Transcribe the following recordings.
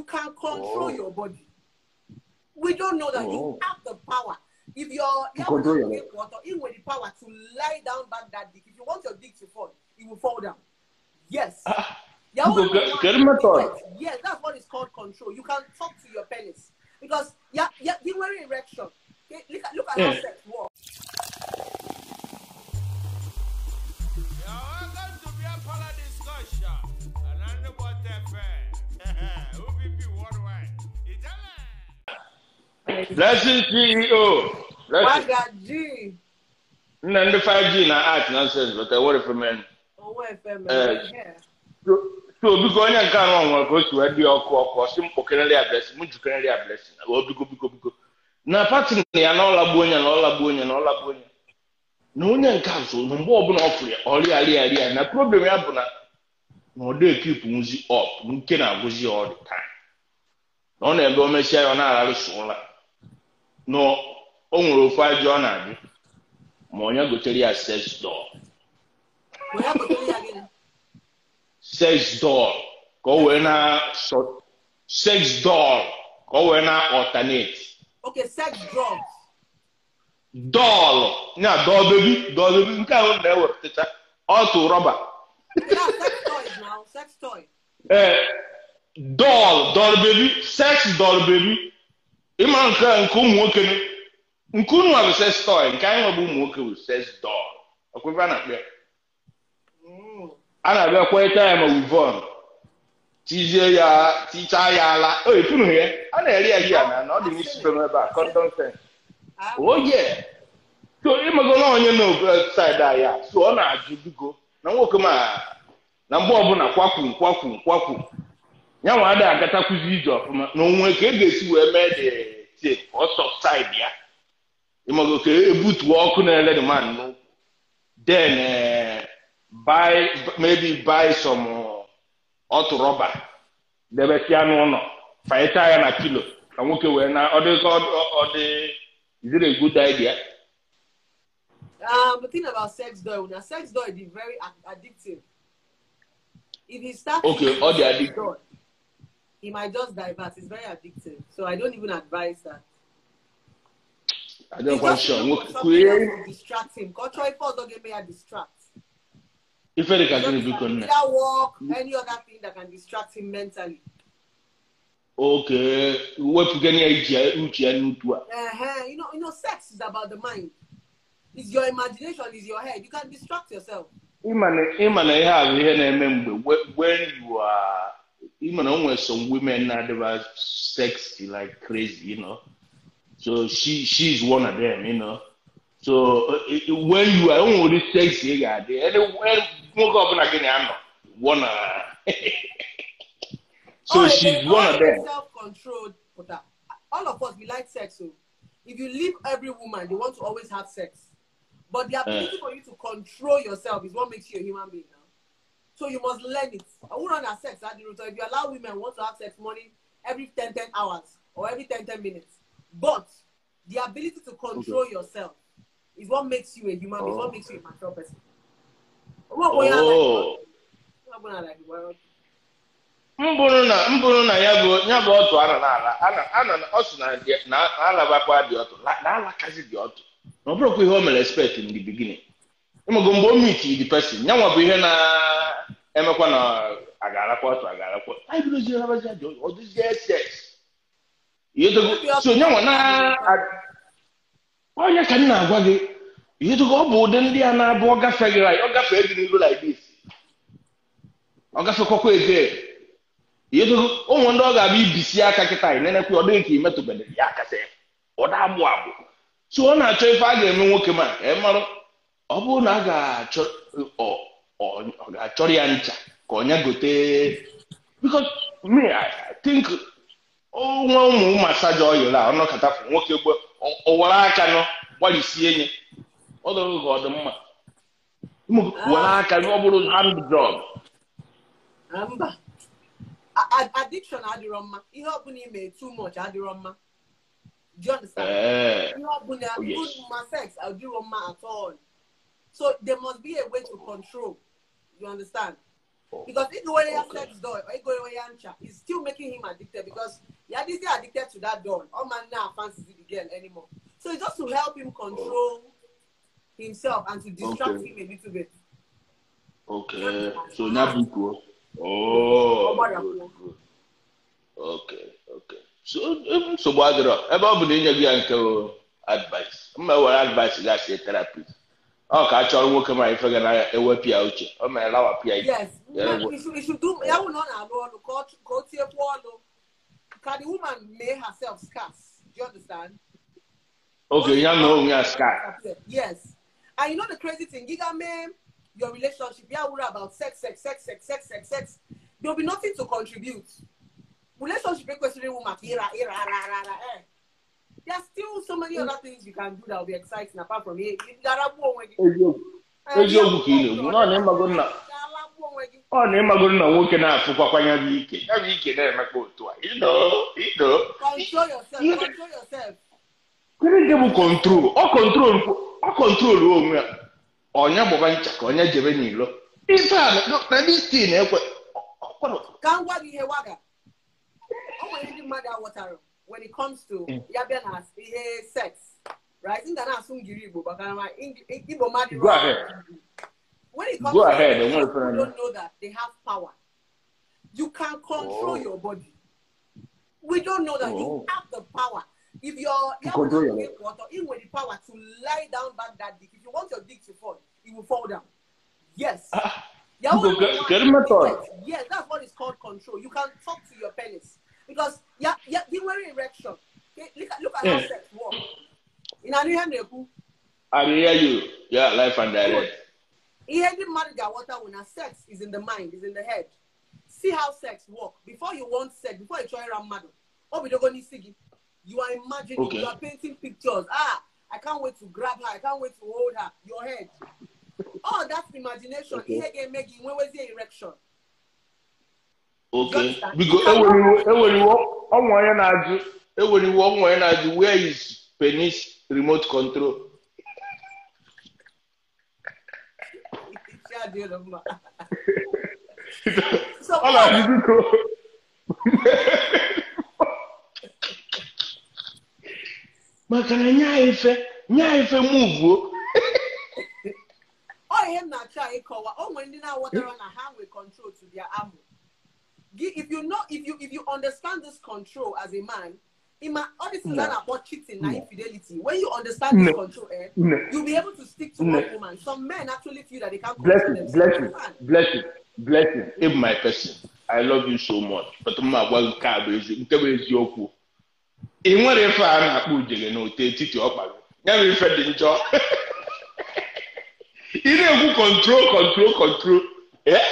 can control your body. We don't know that you have the power. If you're to control your water, you with the power to lie down back that dick. If you want your dick to fall, it will fall down. Yes. Yes, that's what is called control. You can talk to your penis because you wearing erection. Okay, look at how sex works. Welcome to Beer Parlor Discussion. Blessing CEO. Blessing. G. And the 5G na art nonsense, but I worry for men. So because I can't go to the or simple blessing, blessing. Go. Na party na all abonya na all abonya na all abonya. Na onye nke azụ na mgbe ọbụla ọ fụrụ ya ọrịa arịa na problem ya bụ na na ọ dị keep nzi up nke na-agwụzi all the time. Na ọ na-ebe o mesịa ya ọ na-ararụsụ ụra. Na o nwere ofe ajọ ọ na-adị ma onye gotere ya sex doll. Sex doll ka o wee na sex doll ka o wee na alternate. Okay, sex drugs. Doll. Yeah, doll baby. Doll baby. Nke ahụ na-ewepụtacha ọtụ rọba. Yeah, sex toys now. Sex toy. Doll, doll baby, sex doll baby. Ịma nke ụmụ nwoke nke unu bụ sex toy, nke anyị bụ ụmụ nwoke bụ sex doll. Ọkwa a na-akpọ ya. A na-abịa kweta ya ma wivon. Tizie ya, tichaa ya ala. O efunu ya. A na-eri ya hia na ọ dị n'isi be m ebe a, condom sense. Oh yeah. So ịmago na onye na side ya. So ọ na-ajụ biko na nwoke ma na mgbe ọbụla kwakwu. Ya nwa ada agatakwuzi ije ọfụma na onwe ka e ga-esi wee mee the thing ọ subside ya. Ịmago ka ebutuo ọkụ na-ele the man n'ụkwụ. Then buy some ọtụ rọba debesịa n'ụlọ fanyechaa ya na pilo ka nwoke wee na ọ dị ọ dị. Is it a good idea? The thing about sex doll, now sex doll is very addictive. If he starts doll, he might just divert. It's very addictive. So I don't even advise that. I don't want to distract him. Control force don't get me a distract. If I can do walk, any other thing that can distract him mentally. Okay, what you You know, sex is about the mind. It's your imagination, it's your head. You can distract yourself. When you are, even some women are sexy like crazy, you know. So she's one of them, you know. So when you are only sexy, so she's one of them. Self-controlled. All of us, we like sex. So if you leave every woman, they want to always have sex. But the ability for you to control yourself is what makes you a human being now. So you must learn it. I wouldn't have sex. So if you allow women want to have sex morning every 10 hours or every 10 minutes. But the ability to control yourself is what makes you a human being, what makes you a mature person. Mbụrụ na ya bụ ọtụ ana na ọ sị na alabakwa dị ọtụ na alakazi dị ọtụ na ọ bụrụkwa ihe o mere expect in the beginning. Ịmago mgbe o meet the person ya nwa bụ ihe na-emekwa na a ga-alakwa ọtụ a ga-alakwa anyị bidozie alabazi ajọ ọ dịzie sex so nyanwa na onye ka m na-agwa gị ihe ọ bụ ụdị ndị a na-abụ ọ gafee gị ọ gafee gị n'iru like this ọ gafekwakwa ege ụmụ ndị ọ ga-abịa ibisi aka kịta ị nenekwa ọ dịghị ka imetụbeghị ya akasị ọ da-agbụ agbụ so ọ na-achọ ife a ga-eme nwoke ma ka ị marụ ọ bụrụ na a ga-achọ ọ ga-achọrọ ya ncha ka ọ nya gote because me I think nwa ụmụ masaji oil a ọnọkọtafụ nwoke gbe ọ were aka nọ gbalịsie nye ọ dọrọ ka ọ dị mma were aka ọ bụrụ hand job. Mba, addiction adịrọ mma. Ihe ọbụla ime too much adịrọ mma. Do you understand? Ihe ọbụla good ma sex adịrọ mma at all. So there must be a way to control. You understand? Because if you wear sex doll or you go away ncha, it's still making him addicted because he is addicted to that doll. Oh man, now fancies the girl anymore. So it's just to help him control himself and to distract him a little bit. Okay. So now go. Oh. Good, good. Okay, okay. So what ebe ọ bụ na inye gị ya nke advice. Mma were advice ga see therapist. Ọ ka achọrọ nwoke ma ife ga na-ewepụ ya uche. Ọ ma elawapụ ya ike. Yes. You should do ya wụ na ọ na-alụ ọlụ ka o tiekwa ọlụ. Ka the woman make herself scarce. Do you understand? Okay, ya na onwe ya scarce. Yes. And you know the crazy thing, you got me your relationship, yeah, worry about sex, sex, sex, sex, sex, sex, sex. There'll be nothing to contribute. Relationship questioning woman, era. There's still so many other things you can do that will be exciting apart from here. Control yourself. Control yourself. Control. Control onwe onye gbaba ncha ka onye jebe n'ilo ife a na this thing ekwe ka ngwa gị ihe waga o nwere ndị mmadụ aghọtara when it comes to ya bịa na ihe sex, right? Nga na-asụ ngiri Igbo maka na Igbo mmadụ. Go ahead. When it comes Go to ahead. Sex, people don't know that they have power. You can control your body. We don't know that you have the power. If you're water, you with the power to lie down back that dick. If you want your dick to fall, it will fall down. Yes. Yes, that's what is called control. You can talk to your penis because you wear erection. Okay? Look at how sex works. In I hear you. Yeah, life and direct. When sex is in the mind, is in the head. See how sex works. Before you want sex, before you try around mad, you are imagining, you are painting pictures. Ah, I can't wait to grab her. I can't wait to hold her. Your head. Oh, that's imagination. Okay. When was the erection? Okay. Because where is penis remote control? So, maka na nya ife move. Oh, him na try ịkọwa o nwere ndị na-aghọtara na ha nwere control to their amụ. If you know, if you understand this control as a man, all this is not about cheating and infidelity. When you understand this control, you'll be able to stick to one woman. Some men actually feel that they can't control themselves. Blessing, blessing. If my person, I love you so much, but mma gwa nke a bụ nke bụ eziokwu. Ị nwere ife a na-akpọ ujele n'ote etiti ọkpa gị. Ya bụ ife dị njọ. Ị na-ekwu control, control, control. Eh?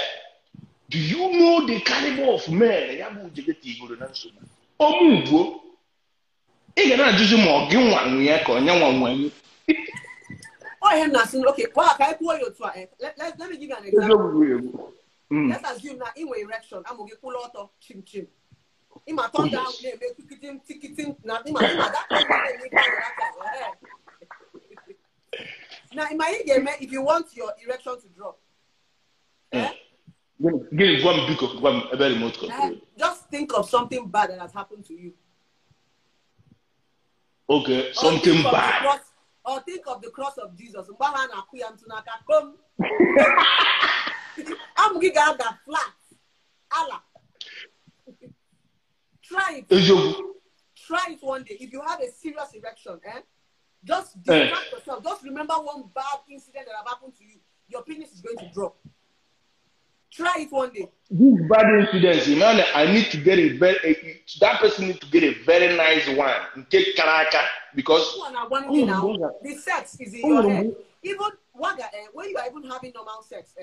Do you know the caliber of men ya bụ ujele tigoro na nsogbu? Ọmụ ị ga na-ajụzi ma ọ gị nwa nwe ya ka onye nwa nwe ya. Oh, him na sị, okay, well, ka anyị kwuo ya otu a. Let me give you an example. Let's assume na inwe erection, amụ gị kwụlụ ọtọ chim chim. Ima thunder na-eme tikitim tikitim na ima that kind of thing that time. Now, ima ị ga-eme if you want your erection to drop. Eh? Gịnị gwa m biko gwa m ebe remote control. Just think of something bad that has happened to you. Okay, something bad. Or think of the cross of Jesus. Mgbe ha na-akụ ya ntụ n'aka kom. Amụ gị ga-ada flat. Ala. Try it. Try it one day. If you have a serious erection, just distract yourself. Just remember one bad incident that have happened to you. Your penis is going to drop. Try it one day. This bad incident, man, I need to get a very, that person need to get a very nice one. Take karaka because now, the sex is in your head. Even waga, when you are even having normal sex,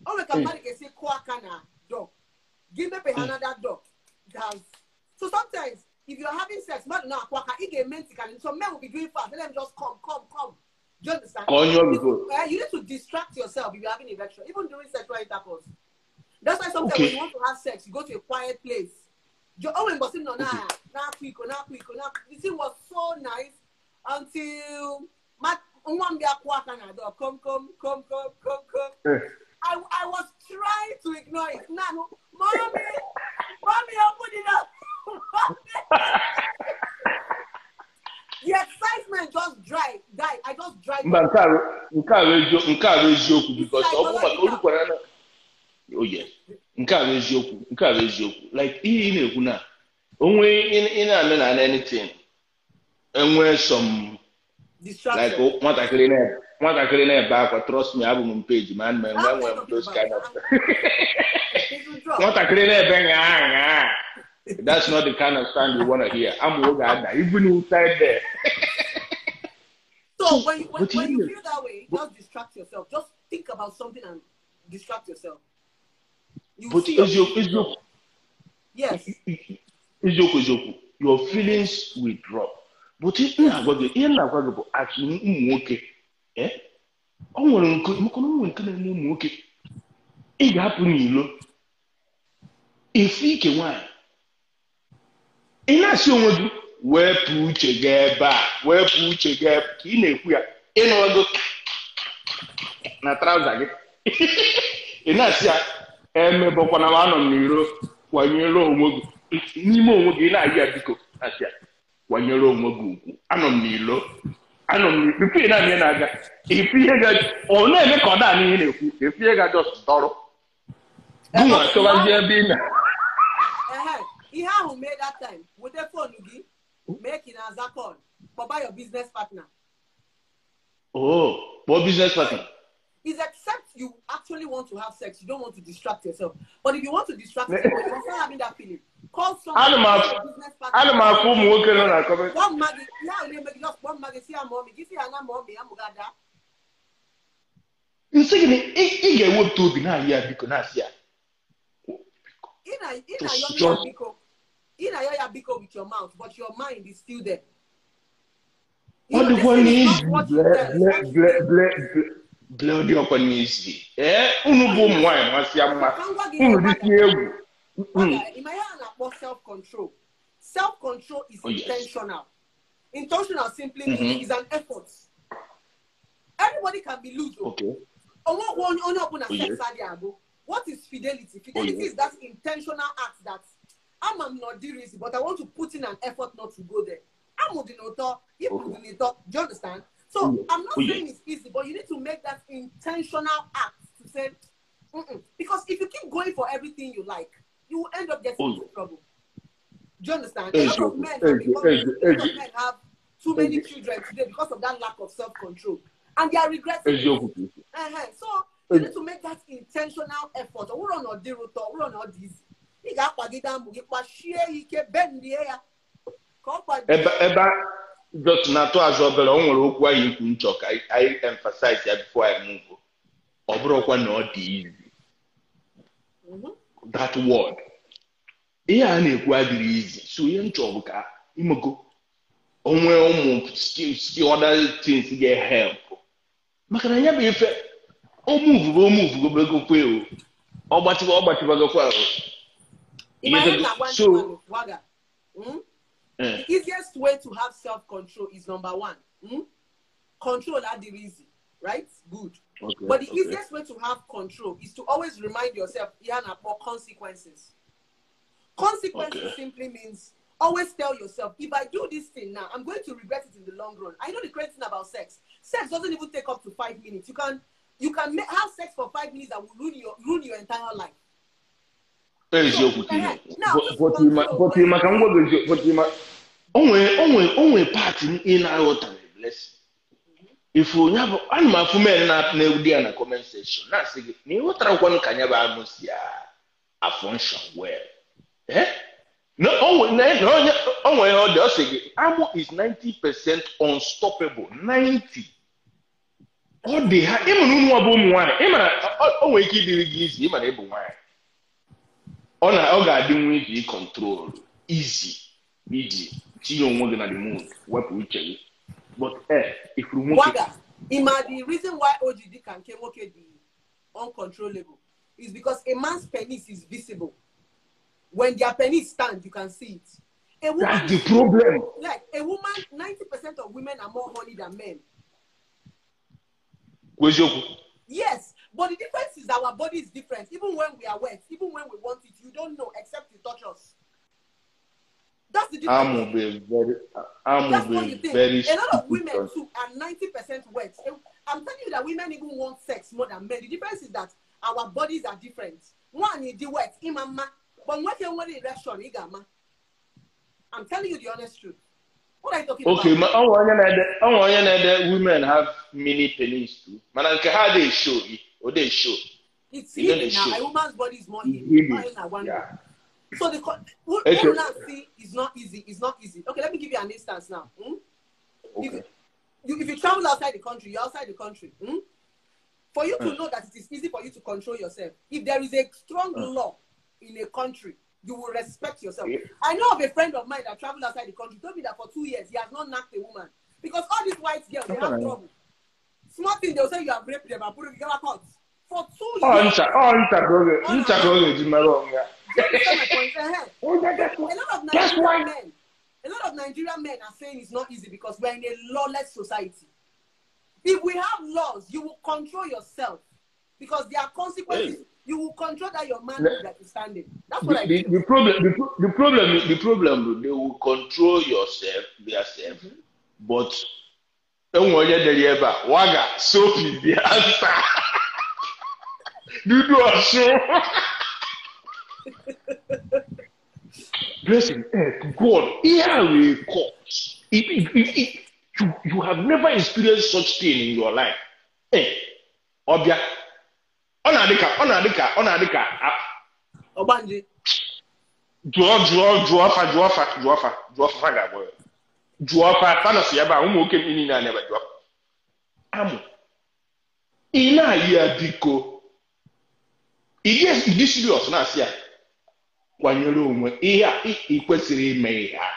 oh, we can say kwakana dog. Give me another dog. So sometimes if you're having sex, man, now kwaka, and some men will be doing fast. Let them just come, come, come. Do you understand? You need to distract yourself if you're having erection, even during sexual intercourse. That's why sometimes when you want to have sex, you go to a quiet place. The thing was so nice until come, come, come, come, come, come. I was trying to ignore it. Now, mommy, open it up. The excitement just died. I just dried. Because oh yes. Like only in anything. And where some distraction. Like back, trust me, I have on page, man, those kind of That's not the kind of sound you want to hear. I'm even inside there. So when you feel that way, just distract yourself. Just think about something and distract yourself. Yes. Your feelings will drop. But ị na-asị onwe gị wepụ uche gị ebe a, wepụ uche gị ebe ka ị na-ekwu ya, ịnụgo na traụza gị. Ị na-asị ya emebọkwana m anọ m n'iro, kwanyere onwe gị n'ime onwe gị, ị na-ayị ya biko, na-asị ya kwanyere onwe gị ugwu, anọ m n'ilo, anọ m n'ilo, ị na-amị na-aga ife ihe ga ọ na-eme ka ọ daa n'ihe na-ekwu, ife ihe ga just dọrọ gụnwa chọbazie ebe ị na. Ihe ahụ mee that time, wete phone gị, make it as a call, kpọba your business partner. Oh, kpọọ business partner. It's except you actually want to have sex, you don't want to distract yourself. But if you want to distract yourself, you're still having that feeling. Call someone. Ana m afụ ụmụ nwoke nọ na comment. One maggie, ya na-eme just one maggie, see ya mommy, gị see ya na mommy, amụgada. Nsị gị ị ga-ewepụta obi na-ayị ya biko na-asị ya. Ị na-ayọ ya biko with your mouth, but your mind is still there. Ọ dịkwa n'izu ble ọkwa n'isi. Ee, unu bụ ụmụ nwaanyị masị ya mma. Unu dịtinye egwu. Ị ma ihe a na-akpọ self-control. Self-control is intentional. Intentional simply means is an effort. Everybody can be loose. Okay. Onye ọbụla sex adịghị agụ. What is fidelity? Fidelity is that intentional act that I'm not easy, but I want to put in an effort not to go there. I'm do you understand? So I'm not saying it's easy, but you need to make that intentional act to say, mm-mm. Because if you keep going for everything you like, you will end up getting into trouble. Do you understand? A lot of men have too many children today because of that lack of self-control. And they are regretting it. So you need to make that intentional effort. Ị ga-akwagide amụ gị kwashie ike bendie ya ka ọ kwado. Ebe just na-atụ azụ obere, o nwere okwu anyị ikwu nchọ ka anyị emphasize ya before I move. Ọ bụrụkwa na ọ dị easy. That word. Ihe a na-ekwu adịrị easy. So ihe nchọ bụ ka imego onwe ụmụ skill other things ga-help. Maka na ya bụ ife o move o. Ọ gbatịbagokwa o. So, the easiest way to have self-control is number one. Control at the easy, right? Good. Okay, but the easiest way to have control is to always remind yourself, consequences. Consequences simply means always tell yourself, if I do this thing now, I'm going to regret it in the long run. I know the crazy thing about sex. Sex doesn't even take up to 5 minutes. You can have sex for 5 minutes that will ruin your entire life. Onwe part ị na-aghọtara blessing. If onye bụ ana m afụ men na-ewudi ya na comment section na-asị gị na ịghọtarakwanụ ka anya bụ amụ si a function well. Na onwe ihe ọ dị, ọ sị gị amụ is 90% unstoppable. 90. Ọ dị ha ịmụ na ụmụ bụ ụmụ nwaanyị ịmara o nwere ike ịdịrị gị izi ịmara ịbụ nwaanyị. Ọ ga-adị nwa iji control easy iji tinye onwe gị na the mood wepụ uche gị. But if you nwoke Waga, ima the reason why OGD can nwoke be uncontrollable is because a man's penis is visible. When their penis stand, you can see it. A woman, that's the problem. Like a woman, 90% of women are more horny than men. Yes, But the difference is our body is different. Even when we are wet, even when we want it, you don't know except you touch us. That's the difference. That's what you think. A lot of women too are 90% wet. I'm telling you that women even want sex more than men. The difference is that our bodies are different. One is the wet, imama, but when you want erection, igama. I'm telling you the honest truth. What are you talking about? Okay, women have mini penis too. Man, how they show it? Or they show. It's hidden now. A woman's body is more hidden. Yeah. So the what you now see is not easy. It's not easy. Okay, let me give you an instance now. Hmm? Okay. If you travel outside the country, you're outside the country. Hmm? For you to know that it is easy for you to control yourself, if there is a strong law in a country, you will respect yourself. Yeah. I know of a friend of mine that traveled outside the country, told me that for 2 years, he has not knocked a woman. Because all these white girls, they have trouble. Small thing, they'll say you have raped them and put it in the court. For 2 years. A lot of Nigerian men are saying it's not easy because we're in a lawless society. If we have laws, you will control yourself because there are consequences. Hey. You will control that your manhood that is standing. That's what I think. The problem, they will control yourself, themselves, but waga soap is the answer. Do a show. Blessing, God, here we cause. If you have never experienced such thing in your life. Hey, Obia. Onadika. Obanji. Jụọ fa ga-agwa ya. Jụọ fa fa nọsi ebe a ụmụ nwoke niile na ebe jụọ. Amụ. Ị na-ayị ya biko. Ị dị serious na-asị ya. Kwanyere onwe ihe a ị kwesịrị ime ihe a.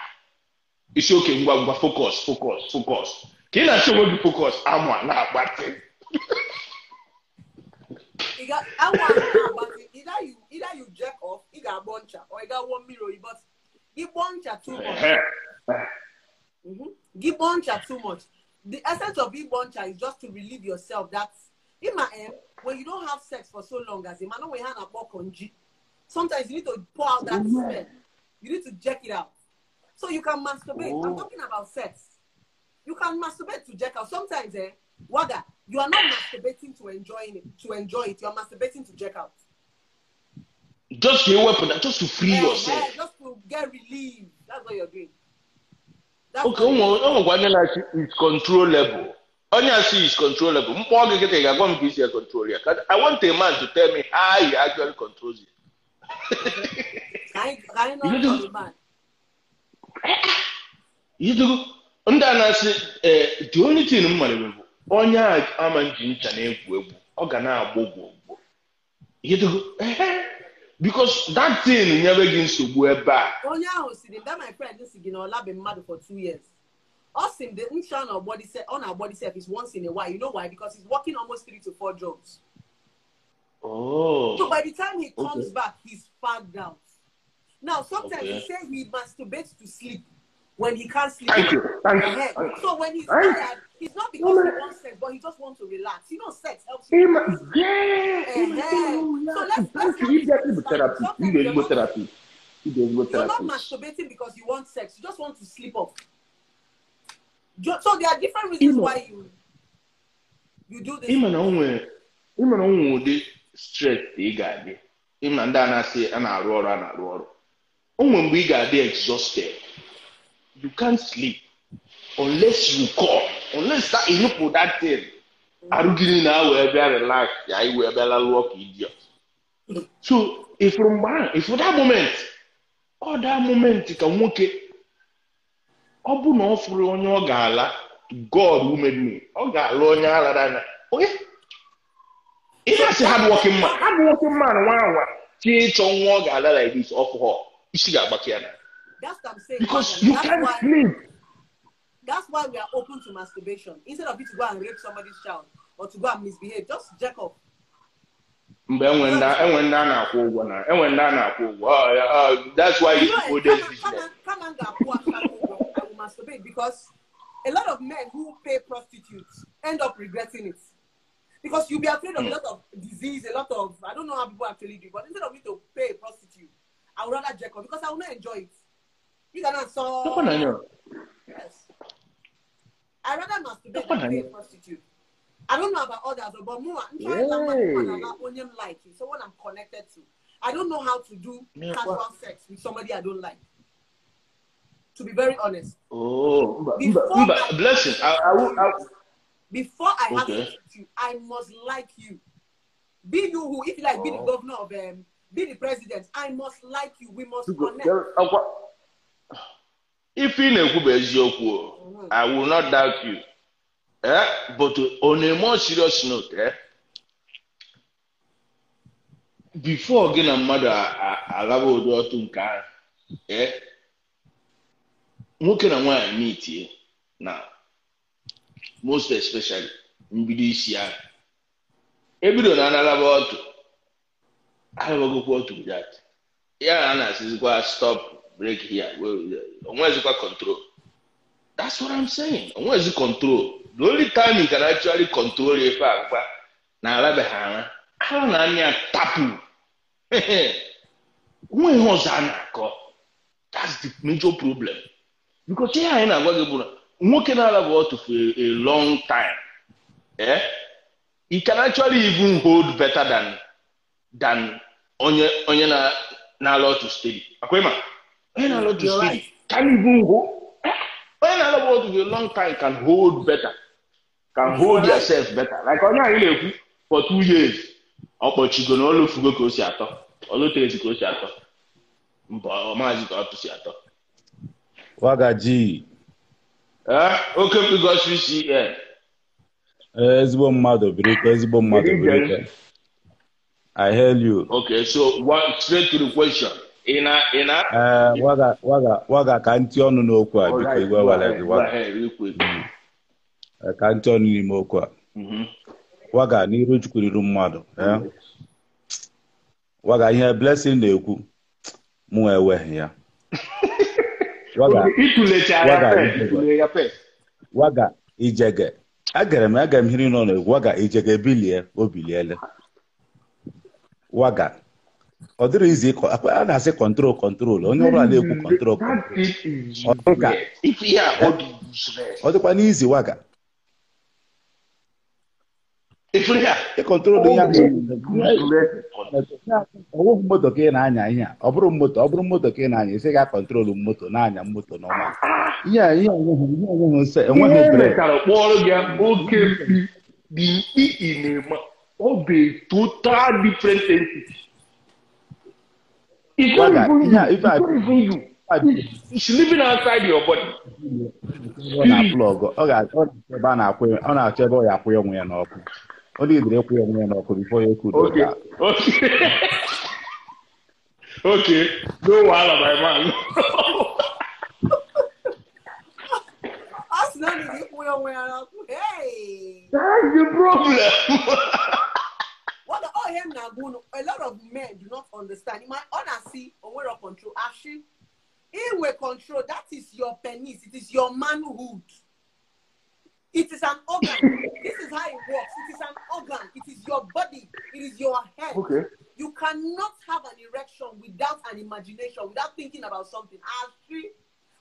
Isi oke ngwa ngwa focus. Ka ị na-achọ onwe gị focus, amụ a na-agbatị. Either you jerk off, you got buncha, or you got 1 mirror, but you buncha too much. Give buncha too much. The essence of buncha is just to relieve yourself. That's in my end, when you don't have sex for so long as a man, we have a konji. Sometimes you need to pour out that smell. You need to jerk it out. So you can masturbate. Oh. I'm talking about sex. You can masturbate to jerk out. Sometimes, Waga, you are not masturbating to enjoy it. You are masturbating to jerk out. Just a weapon, just to free yourself. Just to get relieved. That's what you're doing. That's okay, it's controllable. Only I see is controllable. I want a man to tell me how he actually controls it. I not a man. You do. The only thing I'm onye ama nji ncha na-egwu egwu ọ ga na-agba ogwogwo. Because that thing nyebe gị nsogbu ebe a. Onye ahụ siri that my friend si gị na ọ labe mmadụ for 2 years. Ọ sị the ncha na body self is once in a while. You know why? Because he's working almost 3 to 4 jobs. Oh. So by the time he comes back, he's fagged out. Now sometimes he says he masturbates to sleep when he can't sleep. Thank you. Thank you. So when he's tired, it's not because he wants sex, but he just wants to relax. You know, sex helps you. Yeah. So let's therapy. You're not masturbating because you want sex. You just want to sleep off. So there are different reasons why you do this. Even on the stress they got even when we got exhausted, you can't sleep unless you call, unless that you put that thing. Arugini now will be relaxed. I will be work idiot. So if from if for that moment, all that moment you can work it. Ọ na ọ fụrụ onye ọ ga-ala, God who made me. Ọ ga-ala onye ala na. Okay. If I say hard working man nwa chi chọ nwa ọ ga-ala like this off her. Isi ga-agbake ya na. That's what I'm saying. Because you can't sleep. That's why we are open to masturbation. Instead of you to go and rape somebody's child or to go and misbehave, just jerk off. That's why you go this business. I will masturbate because a lot of men who pay prostitutes end up regretting it. Because you'll be afraid of a lot of disease, a lot of, I don't know how people actually do, but instead of me to pay a prostitute, I would rather jerk off because I will not enjoy it. You cannot solve. Yes. I'd rather masturbate than pay a prostitute. I don't know about others, but more, I'm trying to like you, someone I'm connected to. I don't know how to do casual sex with somebody I don't like. To be very honest. Oh, blessing. Before I have sex with you, I must like you. Be you who, if you like, be the governor of be the president. I must like you. We must connect. If you know, I will not doubt you. But on a more serious note, before gị na mmadụ alaba ụdị ọtụ nke ahụ, nwoke na nwaanyị meetie na most especially mbido isi ahụ ebido na analaba ọtụ alabagokwa ọtụ that ya na na-asịzikwa stop break here, onwezikwa control. That's what I'm saying. Onwezi control. The only time you can actually control ife agba na alabeghị ara ara na anya tapu nwe ihe ọzọ a na-akọ. That's the major problem. Because ihe anyị na-agwa gị bụ na nwoke na-alaba ọtụ for a long time, he can actually even hold better than onye na-ala ọtụ steady. Akwema, onye na-ala ọtụ steady can even hold. Onye na-alaba ọtụ for a long time can hold better, can hold yourself better. Like onye anyị na-ekwu for 2 years, ọ kpọchigo na olufugo ka o si atọ, oluteresi ka o si atọ, mba ọ maazị ka ọ si atọ. Wagaji. Oke mkpi CN. Ezigbo mmadụ birike, ezigbo mmadụ birike. I hail you. Okay, so one straight to the question. Ina waga ka ntị ọnụ n'okwu a biko igwe wale gị waga. Ka ntị ọnụ n'ime okwu a. Waga n'iru Chukwu n'iru mmadụ. Waga ihe Blessing na-ekwu mụ enweghị ya. Waga ijege agara m hiri nọ n'egwu. Waga ijege bilie o biliele. Waga ọ dịrị izi a na-asị kọntrol kọntrol onye ọbụla na-ekwu kọntrol ọ dịkwa n'izi waga ịkọntrol ihe ọwụghị moto ka ị na-anya ihe a ọ bụrụ moto ka ị na-anya isi ga kọntrol moto na-anya moto n'ọma ihe enweghị nsọ enweghị brek kpọrọ gị oke mkpi mkpi na-eme ọ bụ total different entity. It's not even you. It's living outside your body. Ọ na-aplọg ọ na-achọ ebe ọ ya akwụ onwe ya n'ọkụ. Ọ na-edere ekwu onwe ya n'ọkụ before you could do that. Okay. No wahala, my man. Us not ekwu onwe ya n'ọkụ. Hey. That's the problem. What the all him na go, a lot of men do not understand. My honesty, onwere control. Actually, inwe control, that is your penis. It is your manhood. It is an organ. This is how it works. It is an organ. It is your body. It is your head. Okay. You cannot have an erection without an imagination, without thinking about something. Actually,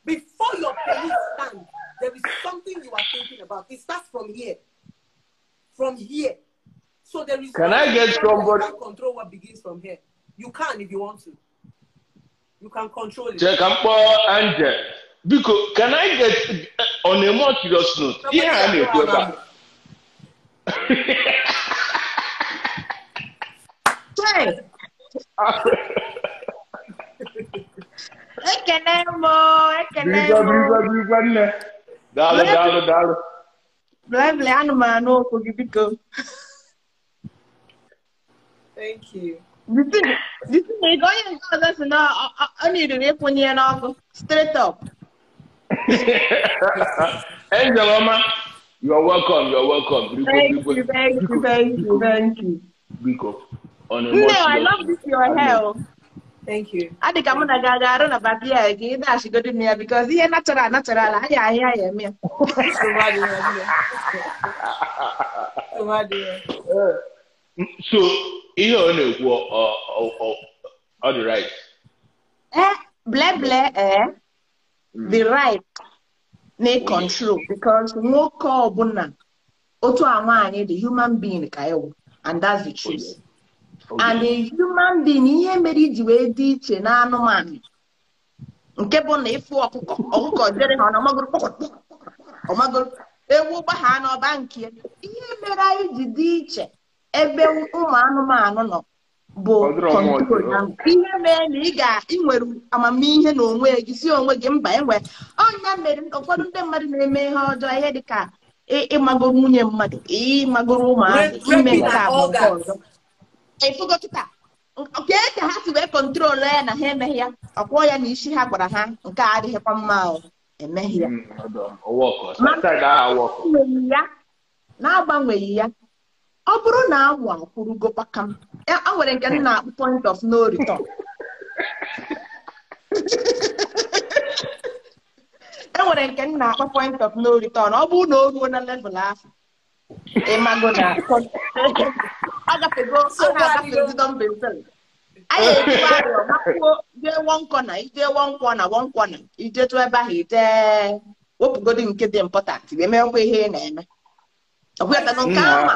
before your penis stands, there is something you are thinking about. It starts from here. From here. So there is. Can I get somebody? You can control what begins from here. You can if you want to. You can control it. Check Angel. Because can I get on a more serious note? Yeah, I'm a Hey. Dalo. Blevle anụmanụ okwu gị biko. Thank you. The thing onye nke ọzọ si na ọ niriri ịkwụnye ya n'ọkụ straight up. Angel Oma, you are welcome. You are welcome. Thank you, thank you, thank you, thank you. Biko. No, I love this your hair. Thank you. Adị ka mụ na gị aga arụ na babia gị ị na-achịgodo m ya because ihe natural anyị ahịa ya eme ya. So ihe ọ na-ekwu ọ dị right. Ble the right na control because nwoke ọbụla otu a nwaanyị the human being ka ewu, and that's the truth. And a human being ihe mere iji wee dị iche na anụmanụ nke bụ na ịfụ ọkụkọ jere ha na ọmagoro ọmagoro ewu gbagha n'ọba nke ya. Ihe mere anyị ji dị iche ebe ụmụ anụmanụ nọ bụ control. Ihe mere na ị nwere amamihe na onwe gị si onwe gị mba enwe ọnya mere ụfọdụ ndị mmadụ na-eme ihe ọjọọ ihe dịka ịmagoro nwunye mmadụ ịmagoro ụmụazị ime nke abụọ ọzọ. Ịfụgo kịta nke ka ha si wee kọntrol ya na ha emeghị ya ọkwọ ya na isi ha gwara ha nke a adịghịkwa mma emeghị ya. N'agbanweghị ya ọ bụrụ na anwụ akwụrụgo kpakam a nwere nke m na-akpụ point of no return. E nwere nke m na-akpọ point of no return. Ọ bụrụ na o ruo na level ahụ ịmago na agafego anyị ejikwa arịọ makwuo jee one corner ijetu ebe ahụ ije wepụgodi nke dị important wee mewekwa ihe ị na-eme. Ọkwụyatago nke ama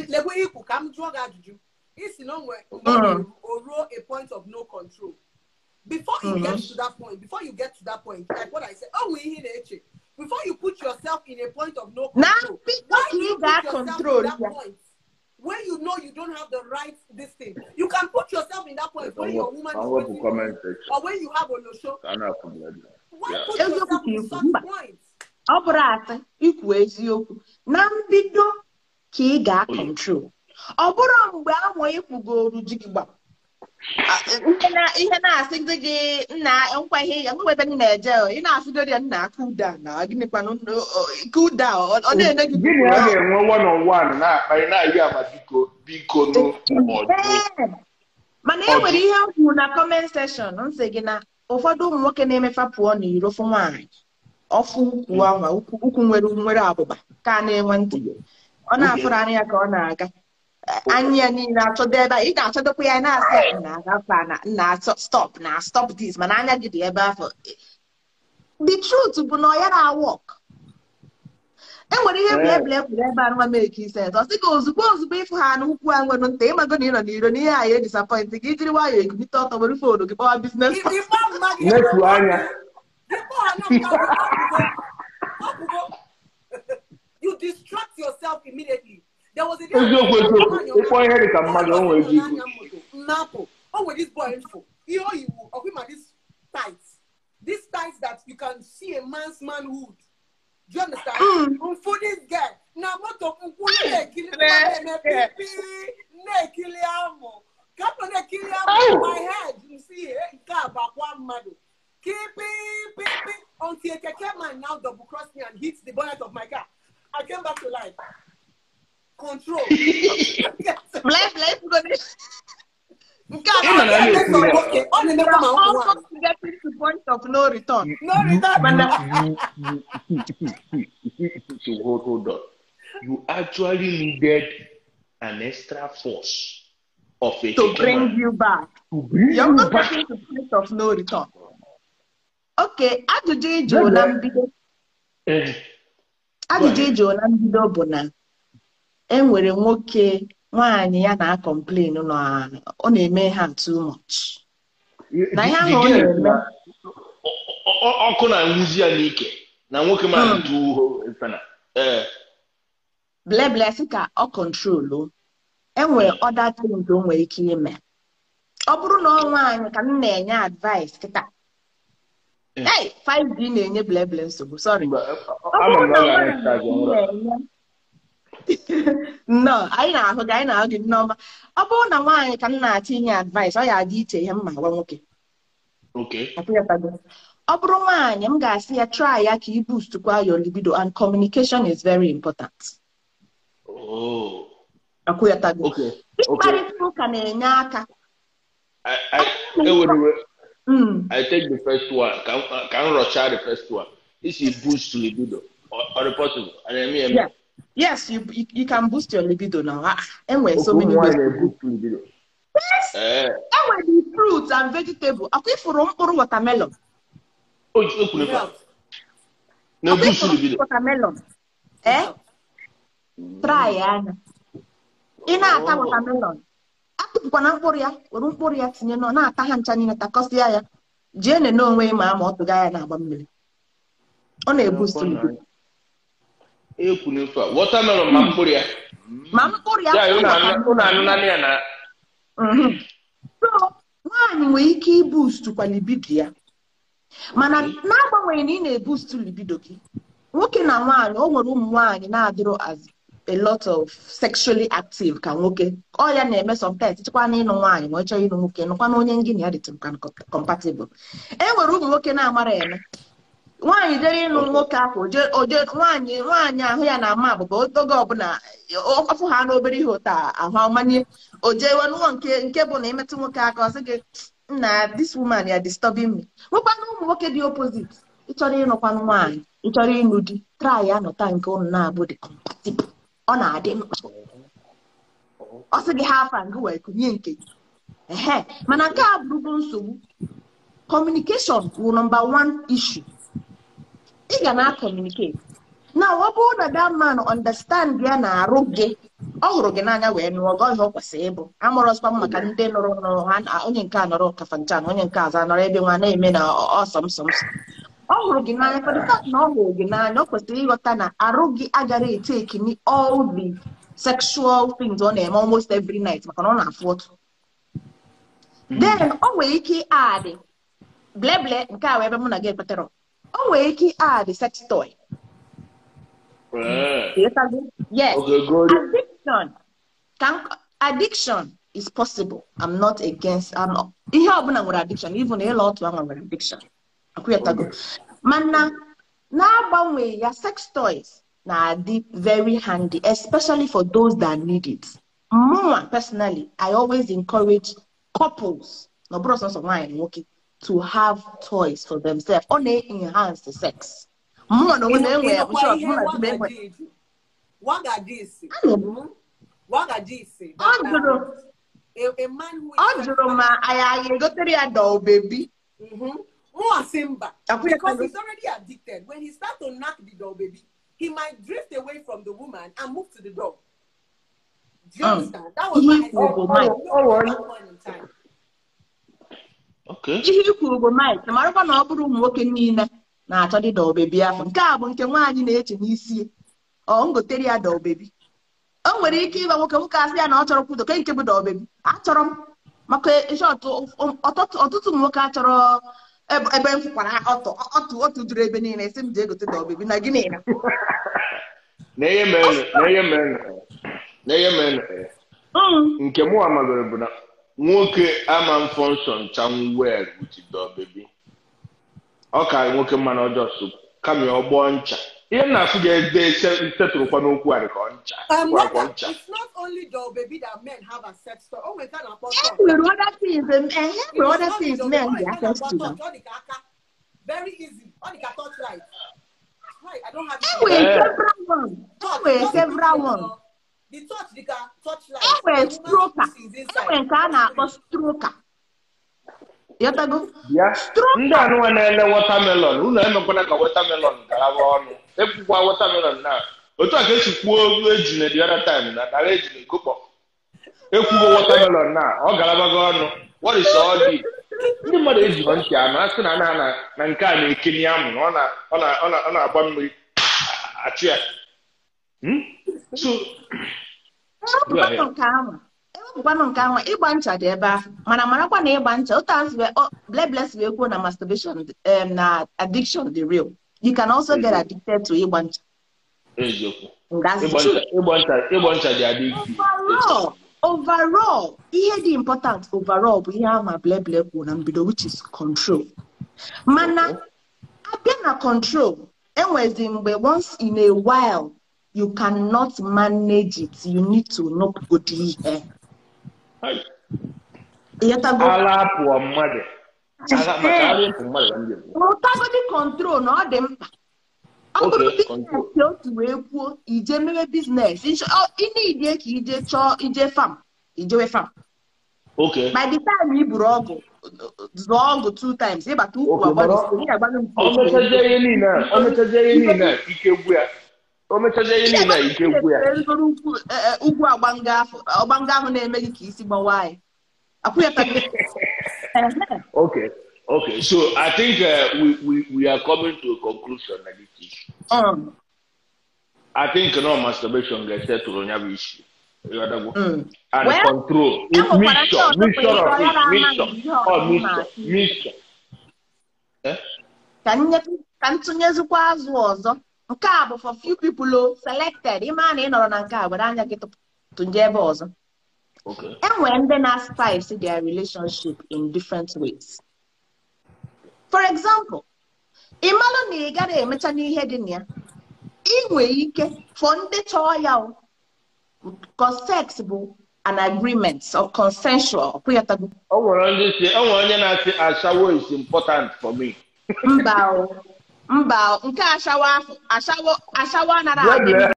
lekwe ikwu ka m jụọ gị ajụjụ isi na onwe o ruo a point of no control before it gets to that point, before you get to that point, like what I said, oh, we here before you put yourself in a point of no control, why do you put yourself in that point when you know you don't have the right this thing? You can put yourself in that point when your woman is waiting for you, or when you have a no show. Why put yourself in such point? Ọ bụrụ atọ ikwu eziokwu na mbido ka ị ga-control. Ọ bụrụ mgbe ahụ ịkwụgoro ji gị gbam ihe na-asị gị nna nkwa ihe ya nwe ebe m na-eje ị na-asịgoro ya nna cool down na gịnịkwanụ cool down ọ na-ene gị gịnị a ga-enwe one on one na-akparị na-ayị ama biko biko n'ọdụ. Mana e nwere ihe m kwuru na comment section nsị gị na ụfọdụ ụmụ nwoke na-emefa pụọ n'iro fụ nwaanyị ọfụ ukwu anwa ukwu nwere abụba ka na-enwe ntị ọ na-afụrụ anya ya ka ọ na-aga anya ya niile achọdo ebe a ị ga-achọdokwa ya na-asị na agafa na stop na stop this mana anya gị dị ebe afọ. The truth bụ na ọ ya na-awọk. E nwere ihe bleble kwuru ebe a nwa make sense. Ọ sị ka ozugbo ozugbo ịfụ ha n'ukwu a nwere ntị ịmago na ị nọ n'iro n'ihe a ya disappoint gị ijiri nwayọọ ekunite ọtọ were foonu gị kpọwa business. Netu anya. You distract yourself immediately. There was a day oh, with this boy info. This tight that you can see a man's manhood. Do you understand? For this guy. Now moto my head. You see, until a keke man now double crossed me and hits the bonnet of my car. I came back to life. Control. Almost getting to point of no return. No return. So hold on. You actually needed an extra force of a to bring you back. To bring You're you not back. getting to point of no return. Okay, ajụjụ ịjụ na mbido. Ajụjụ ịjụ na mbido bụ na e nwere nwoke nwaanyị ya na-complain na ọ na-eme ha too much. Na ihe ahụ ọ na-eme ọkụ na-anwụzi ya n'ike na nwoke ma ntụ na bleble sị ka ọ kọntrolu e nwere other things o nwere ike ime. Ọ bụrụ na ọ nwaanyị ka m na-enye advice kịta. Hey, 5D na-enye bleble nsogbu, sorry. Ọ bụrụ na nwaanyị na-enye no, anyị na-ahụ gị, anyị na-ahụ gị nneọma. Ọ bụrụ na nwaanyị ka m na-achọ inye advice, ọ ya adị iche ihe m ma gwa nwoke. Ọ bụrụ nwaanyị, m ga-asị ya try ya ka i boost kwa your libido, and communication is very important. Ịkparịta ụka na-enye aka. I take the first one. Can Rocha the first one? This is boost libido. Or possible? I mean, yeah. Yes, you can boost your libido now. Anyway, so many ways to boost libido. Yes. Anyway, the fruits and vegetable. Akwa watermelon. Oh, no boost libido. Watermelon. Eh? Try ya. Ị na-ata watermelon. Atụpụkwana mkpụrụ ya, were mkpụrụ ya tinye nọ na-ata ha ncha niile takọsịa ya. Jee nene onwe ma ọ tụga ya na-agba mmiri. Ọ na-eboost libido. Watermelon ma mkpụrụ ya. Ma mkpụrụ ya. Ya So, nwaanyị nwere ike iboost kwa libido ya. Mana n'agbanyeghị na ị na-eboost libido gị, nwoke na nwaanyị, o nwere ụmụ nwaanyị na-adịrọ as a lot of sexually active ka nwoke. Ọ ya na-eme sometimes chịkwa na ịnụ nwaanyị ma ọ chọrọ ịnụ nwoke, nụkwa na onye ngị na ya dịtụ compatible. E nwere ụmụ nwoke na-amara eme. Nwaanyị jere ịnụ nwoke ahụ, oje nwaanyị ahụ ya na-ama abụba oge ọbụla ọfụ ha n'obere ihe ụta ahụ amanye o jewe nụọ nke bụ na ịmetụ nwoke aka ọ sị gị na this woman ya disturbing me. Nwekwanụ ụmụ nwoke dị opposite. Ị chọrọ ịnụkwanụ nwaanyị, ị chọrọ ịnụ di, try ya nọta nke ụnụ na-abụ dị compatible. Ọ na-adị mkpa. Ọ sị gị ha afa ngị wee kụnye nke gị. Ehe, mana nke a bụrụgo nsogbu. Communication wụ number one issue. Ị ga na-communicate. Now, ọ bụrụ na that man understand ya na-arụ gị, ọ hụrụ gị n'anya wee nụọ gị ihe ọ kwesịrị ịbụ. Amụrọsịkwa m maka ndị nụrụ nụrụ ha, onye nke a nọrọ kafanchan, onye nke azụ anọrọ ebe nwa na-eme na ọsọ nsọ nsọ. Ọ hụrụ gị n'anya, for the fact na ọ hụrụ gị n'anya, ọ kwesịrị ịghọta na arụ gị agaghị eteki all the sexual things ọ na-eme almost every night maka na ọ na-afụ ọtụ. Then, o nwere ike adị bleble nke a wee ebe mụ na gị ekweterọ. O nwere ike add sex toy. Yes. Addiction. Addiction is possible. I'm not against. Ihe ọbụla nwere addiction. Even ịlụ otu ahụ nwere addiction. Mana na-agbanwe ya, sex toys na-adị very handy, especially for those that need it. Mụnwa personally, I always encourage couples, na ọ bụrụ sọsọ nwaanyị na nwoke, to have toys for themselves. Ọ na-enhance the sex. A man who is doll baby. Because he's already addicted. When he starts to knock the doll baby, he might drift away from the woman and move to the dog. Do you understand? That was my point in time. Okay. Ihe kwuru bụ Mike, marakwa na ọ bụrụ ụmụ nwoke niile na-achọ dị doll baby afọ. Nke a bụ nke nwaanyị na-eche n'isi. Ọ ngotere ya doll baby. O nwere ike ịgba nwoke asị ya na ọ chọrọ kwudo ke nke bụ doll baby. Achọrọ m maka ọtụtụ ụmụ nwoke achọrọ ebe m fụkwara ọtụ juru ebe niile esi m jee gote doll baby na gịnị na. Na ihe mere nke mụ amagoro bụ na nwoke ama function chan well with doll baby. Ọ ka nwoke mmanụ ọjọọ so kama ọ gbọọ ncha. Ihe na-afụ ga-ede setụrụkwa n'okwu a dịka ncha. It's not only doll baby that men have access to. Oh, we can other things men have access to. Very easy. Only can touch light. Right, I don't have it. Several one. The touch, the touch light. Enwere stroker. Enwere nke a na-akpọ stroker. Ndị anụnwa na-ele watermelon, unu emekwana ka watermelon garaba ọnụ. Ekwukwa watermelon na otu a ka esi kwuo ejine the other time na dara ejine ekokpọ. Ekwugo watermelon na ọ garabago ọnụ. What is all this? Ndị mmadụ ejikọ ntị ama asị na na nke a na-ekeni amụ na ọ na-agba mmiri achụ ya. So ewepụkwanụ nke ahụ, ịgba ncha dị ebe ahụ, mana marakwa na ịgba ncha otu blebles wee kwuo na masturbation na addiction dị real. You can also get addicted to ịgba ncha. Ịgba ncha dị addictive. Overall, ihe dị important overall bụ ihe ama bleble kwuo na mbido, which is control. Mana abịa na control, enwezi mgbe once in a while you cannot manage it. You need to nọpụgodi ihe. Ịghọtago? Ala pụọ mmadụ. Ala maka ala ịpụ mmadụ ka m ji ekwu. Ụtagodi control na ọ dị mkpa. Ọ bụrụ Okay, control. business otu wee kwuo ije mewe business ị na-ije ka ije chọọ ije farm ijewe farm. Okay. By the time i buru ọgụ zụọ ọgụ 2 times, ịbata ukwu Okay, mana agbadisi, ị ga-agbalị m o mechazie ihe niile a, o mechazie ihe niile a, ike gwụ ya. O mechazie ihe niile a, ike gwụ ya. Erigoro ugwu ugwu agbanga afọ ọgbanga ahụ na-eme gị ka isi gbawa anyị akwụghịtago. Okay. So I think we are coming to a conclusion na this issue. I think no masturbation gets settled on every issue. Ịghọtago? And Well, control. e nwekwara ndị Mixture, ọzọ mixture of kwere it, ya na-ama mixture. ihe Oh, ọzọ mixture, na-atụ. mixture. Eh? Ka ntụnyezikwa azụ ọzọ. Nke a bụ for few people o selected. Ịma na ị nọrọ na nke a were anya gị tụnye ebe ọzọ. Okay. Enwere ndị na-spice their relationship in different ways. For example, ị malụ na ị gaghị emecha n'ihe dị na ya, ị nwere ike for ndị chọọ ya o, because sex bụ an agreement or consensual, kwụyọtago? O nwere ndị si, o nwere onye na-asị ashawo is important for me. Mba o, mba o, nke ashawo ahụ, ashawo anaghị adị Bịa.